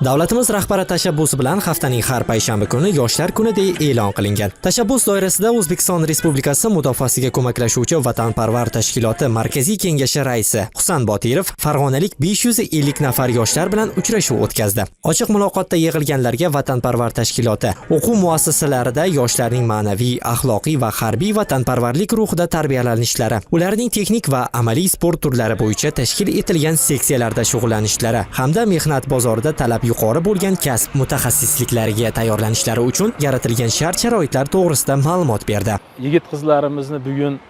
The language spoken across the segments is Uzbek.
Davlatimiz rahbari tashabbusi bilan haftaning har payshanba kuni Yoshlar kuni deya e'lon qilingan. Tashabbus doirasida O'zbekiston Respublikasi mudofaasiga ko'maklashuvchi Vatanparvar tashkiloti Markaziy kengashi raisi Husan Botirov farg'onalik 550 nafar yoshlar bilan uchrashuv o'tkazdi. Ochiq muloqotda yig'ilganlarga Vatanparvar tashkiloti o'quv muassasalarida yoshlarning ma'naviy, axloqiy va harbiy vatanparvarlik ruhida tarbiyalanishlari, ularning texnik va amaliy sport turlari bo'yicha tashkil etilgan seksiyalarda shug'ullanishlari hamda mehnat bozorida talab yuqori bo'lgan kasb mutaxassisliklariga tayyorlanishlari uchun yaratilgan shart-sharoitlar to'g'risida ma'lumot berdi. Yigit qizlarimizni bugun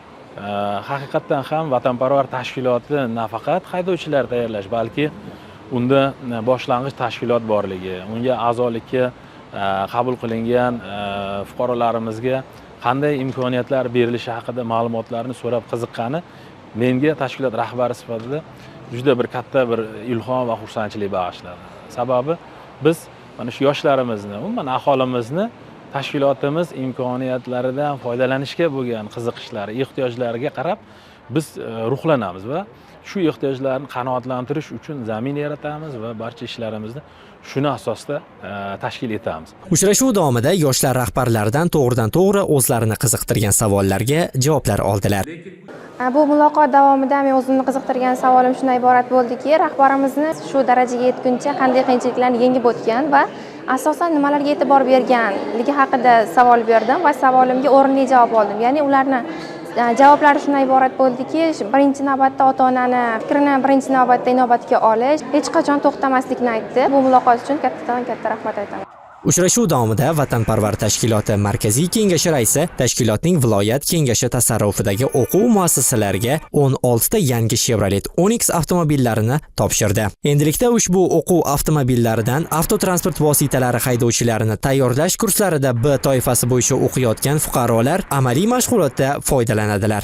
haqiqatdan ham Vatanparvar tashkiloti nafaqat haydovchilar tayyorlash, balki unda boshlang'ich tashkilot borligi, unga a'zolikka qabul qilingan fuqarolarimizga qanday imkoniyatlar berilishi haqida ma'lumotlarni so'rab qiziqqani menga tashkilot rahbari sifatida juda bir katta bir ilhom va xursandchilik bag'ishladi. Sababi biz mana shu yoshlarimizni, umuman aholimizni tashkilotimiz imkoniyatlaridan foydalanishga bo'lgan qiziqishlari, ehtiyojlariga qarab biz ruhlanamiz va shu ehtiyojlarni qanoatlantirish uchun zamin yaratamiz va barcha ishlarimizni shuni asosida tashkil etamiz. Uchrashuv davomida yoshlar rahbarlaridan to'g'ridan-to'g'ri o'zlarini qiziqtirgan savollarga javoblar oldilar. Bu muloqot davomida men o'zimni qiziqtirgan savolim shundan iborat bo'ldiki, rahbarimizni shu darajaga yetguncha qanday qiyinchiliklarni yengib o'tgan va asosan nimalarga e'tibor berganligi haqida savol berdim va savolimga o'rinli javob oldim. Ya'ni ularni javoblari shundan iborat bo'ldiki, birinchi navbatda ota onani fikrini birinchi navbatda inobatga olish, hech qachon to'xtamaslikni aytdi. Bu muloqot uchun kattadan katta rahmat aytaman. Uchrashuv davomida Vatanparvar tashkiloti Markaziy kengashi raisi tashkilotning viloyat kengashi tasarrufidagi o'quv muassasalariga 16 ta yangi Chevrolet Onix avtomobillarini topshirdi. Endilikda ushbu o'quv avtomobillaridan avtotransport vositalari haydovchilarini tayyorlash kurslarida B toifasi bo'yicha o'qiyotgan fuqarolar amaliy mashg'ulotda foydalanadilar.